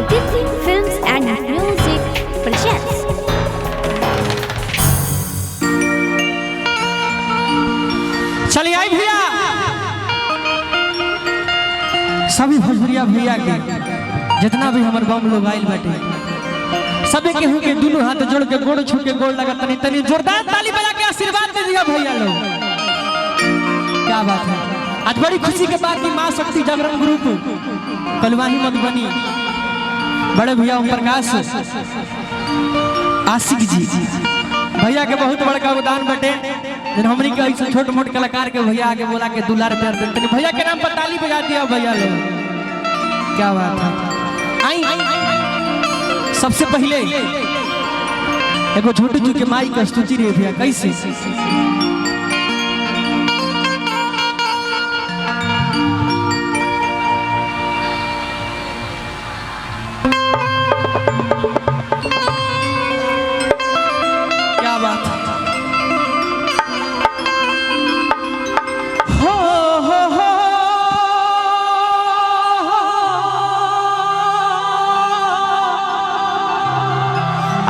Aditi Films and Music presents. चलिए आई भैया, सभी भोजपुरिया भैया के जितना भी हमर बम लोग आइल बाटे, सभी केहू के दोनों हाथ जोड़ के गोड़ छू के गोड़ लगा तनी तनी जोरदार ताली बजा के आशीर्वाद दे दिया भैया लोग। क्या बात है, आज बड़ी खुशी के बात की माँ शक्ति जागरण ग्रुप कलवाही मधुबनी बड़े भैया ओम प्रकाश आशिक जी भैया के बहुत बड़का योगदान बटे। जन हमनी के ऐसे छोट मोट कलाकार के भैया आगे बोला के दुलार प्यार देते हैं। भैया के नाम पर ताली बजा दिया भैया लोग। क्या बात है। आई सबसे पहले एगो छोटू जी के माई के स्तुति रे भैया, कैसे क्या बात है। हो हो हो आ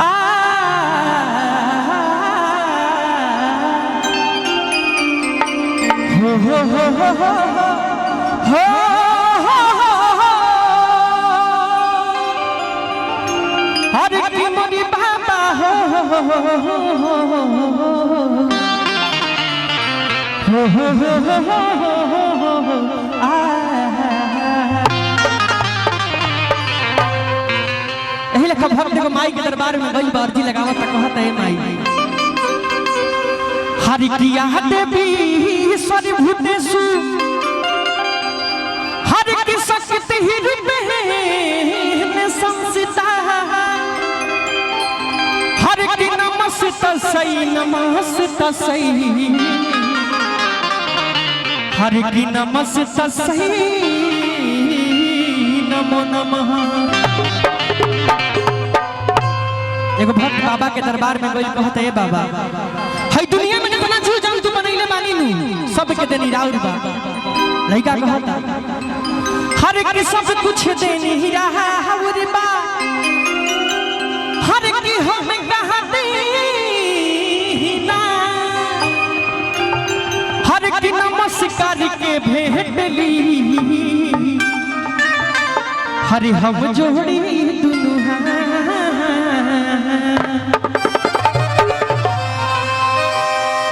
हो हो हो हो हो हो हो। हरे की मोरी बाबा हो हो हो हो हो हो हो हो हो हो हो हो आ। एही लेखा भक्त एगो माई के दरबार में गई बा, अर्जी लगावत त कहत है माई, हरि किया देवी ईश्वर भूतेषु हर की शक्ति ही रूपेण संसिता, हर की नमस्तस्यै नमस्तस्यै, हर की नमस्तस्यै नमो नमः। एगो भक्त बाबा के दरबार में गई, कहत है बाबा हई दुनिया में जितना जीव जंतु बनैले बानी नु सबके देनी राउर बा। लइका कहता हर के सब कुछ देनी राउर बा, हर की हम कहा दीना, हर की नमस्कार के भेंट ली, हरि हम जोड़ी दुनु हाथ।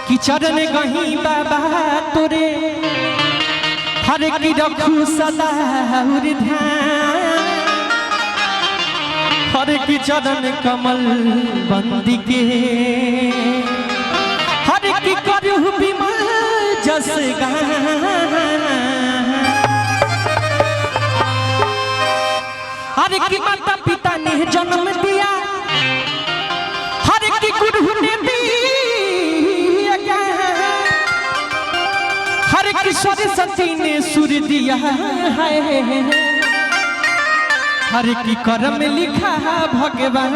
कि चरण गही बाबा तोरे हर की रखू सदा उर ध्यान, हर की चरण कमल बंदी के, हर की करहु विमल जस गान। हर की माता पिता ने जन्म दिया, हर की गुरु ने दिया ज्ञान, हर की सरस्वती ने सुर दिया है, हर की कर्म लिखा भगवान।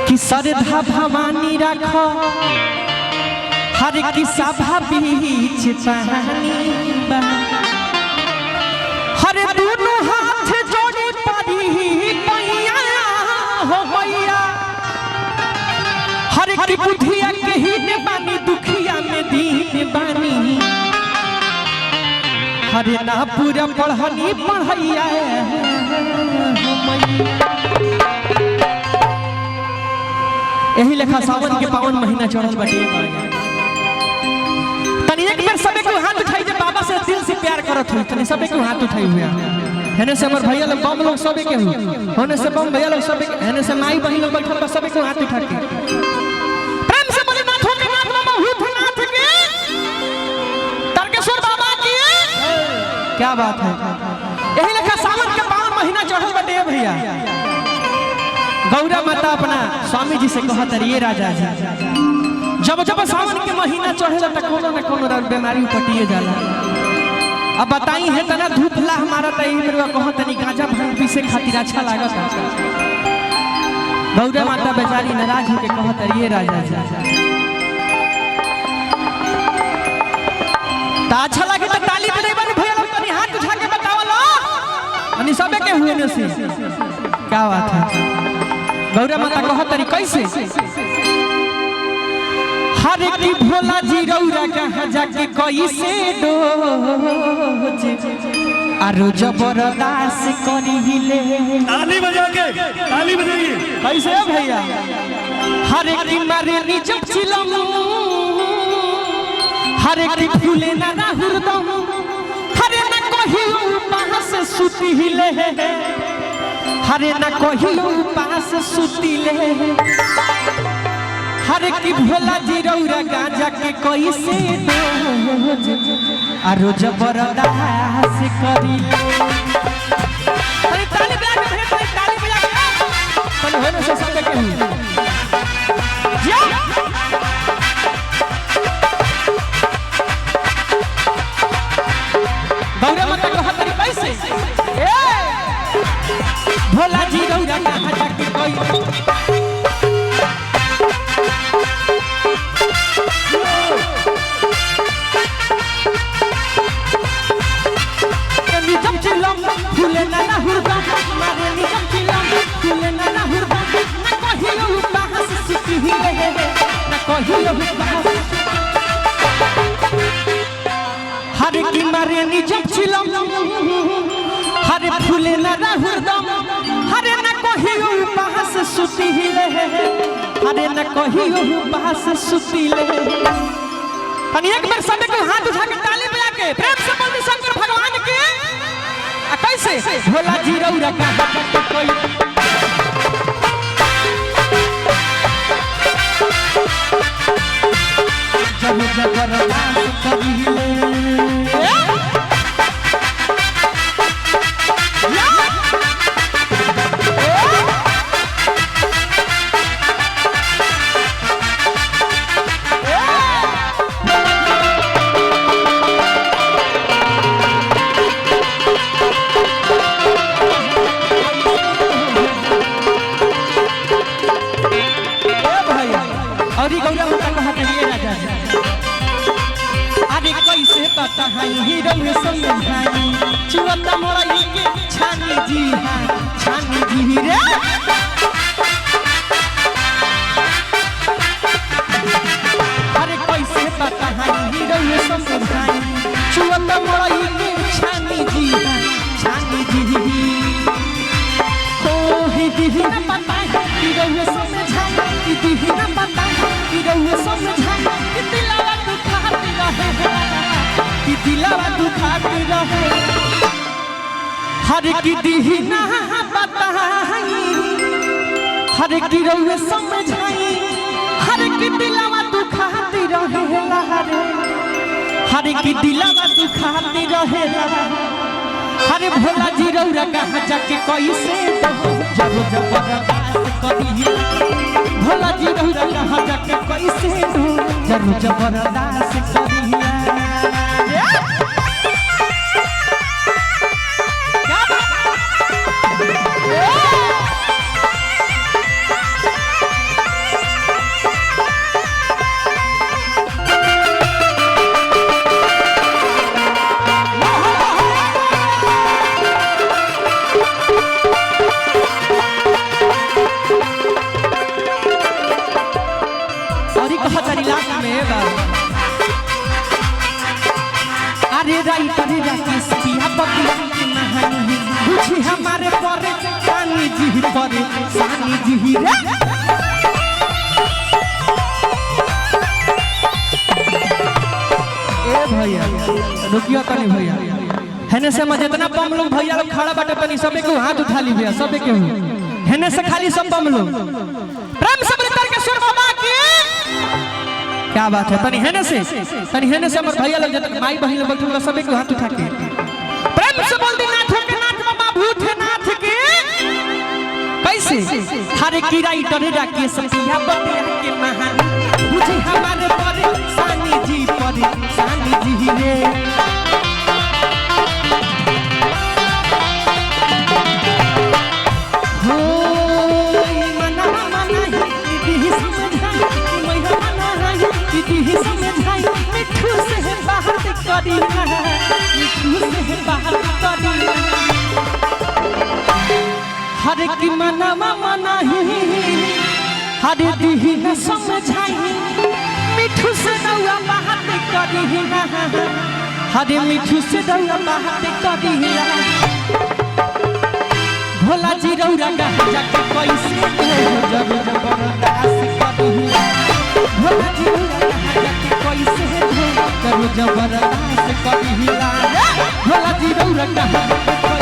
कि श्रद्धा भवानी रखो हर की सभा बीच पानी बा, हर दोनों हाथ जोड़ी परी मैया हो मैया, हर की बुद्धिया के ही बानी दुखिया में दीन बानी, हर ना पूरा पढ़नी पढ़ैया हो मैया। यही लेखा सावन के पावन महीना चढ़ल बाटे। तनी एक बेर सबे को हाथ उठाई जे बाबा से दिल से प्यार करत हो, तनी सबे को हाथ उठाई हुआ। हेने से हमर भैया लोग बम लोग सबे के हो, होने से बम भैया लोग सबे के, हेने से माई बहन लोग बैठल बा सबे को हाथ उठा के प्रेम से बोले नाथों के नाथ बाबा भूतनाथ के तारकेश्वर बाबा की। क्या बात है। यही लेखा सावन के पावन महीना चढ़ल बाटे भैया। गौरा माता अपना स्वामी जी से कहत रहिए राजा जी, जब जब सावन के महीना चढ़ेला त कोनो न कोनो बीमारी उपटिए जाला। अब बताई है तना धूप ला हमारा त एही में कहत तनी गांजा भांग पीसे खातिर अच्छा लागत। गौरा माता बेचारी नाराज होके कहत रहिए राजा जी, ता अच्छा लागे त ताली बजेबा भैया लोग। हुए ने से क्या बात है। गौरा माता कहत तरी कैसे हर की भोला जी रौरा कहाँ जाके कैसे डोज आरो जबरदस्त करी ले। ताली बजा के, ताली बजाइए। कैसे है भैया? हर की मारे निजम चिलम हर की फूले ना हुरदम हरे ना कहियो पास सुती ले हरे ना कहियो पास सुती ले हर की भोला जी रौरा गांजा के कैसे डोज आरो जबरदस्त करी ले। अरे ताली बजा के भैया, ताली ताली बजा के तनी होने से सब के हुई जा। गौरा माता को हतरी कैसे ए भोला जी रौरा कहाँ जाके कोई निजम चिलम फूले ना ना हुरदम मारे निजम चिलम फूले ना ना हुरदम ना कहियो पास सुती रे ना कहियो पास हर की मारे निजम चिलम हर फूले ना ना हुरदम हरे ना कहियो पास सुती रे हरे ना कहियो पास सुती ले। तनी एक बार सबे को हाथ उठा के ताली बजा के प्रेम से बोल शंकर भगवान के आ कैसे भोला जी रौरा कहाँ जाके कोई जब जबरदस्त करी ले। ए भैया और ई गौरा माता कहत है राजा जी अरे कैसे बताई हीरो समझाई चुअता मोराई के छानी जी हां छानी जी रे। अरे कैसे बताई हीरो समझाई चुअता मोराई के छानी जी हां छानी जी तो ही दी ना बताई हीरो समझाई दी ना बताई हीरो समझाई कि दिलावा दुखात रहे कि दिलावा दुखात रहे हर की दीही ना बताई हर की रउए समझाई हर की दिलावा दुखात रहे रे हर की दिलावा दुखात रहे हरे भोला जी रौरा कहाँ जाके कैसे जब जबरदस्त करी भोला जी रौरा कहाँ जाके कैसे जब जबरदस्त करी। और कहा तारी लाख में बा अरे राइटर राकेश पिया बतिया के नहानी बुझी हमारे पर पानी जी पर सानी जी रे। ए भैया रुकियो तनी भैया हेने से म जितना बम लोग भैया लोग खड़ा बाटे तनी सबे के हाथ उठा ली भैया सबे के हेने से खाली सब बम लोग प्रेम से बोले तारकेश्वर बाबा की क्या बात है। तनी हेने से तनी हेने से हमर भैया लोग जतन माई बहिन लोग बैठल बा सबे के हाथ उठा के प्रेम से बोल दी नाथ के नाथ बाबा भूतनाथ के कैसे हर की राइटर राकेश पिया बतिया के महान बुझी हमारे पर सानी जी पर सानी जी रे। हो मना मना ही समझाई मैया मना ही समझाई मिठू से बात करी मिठू से बात करी। हरे की मनावा मनाही हरे दीही न समझाई मिठू से रउआ बात करी ना। हरे मिठू से रउआ बात करी ना। भोला जी रउरा कहाँ जाके कैसे जब जबरदस्त करी। भोला जी रउरा कहाँ जाके कैसे करो जबरदस्त करी। भोला जी रउरा कहाँ जाके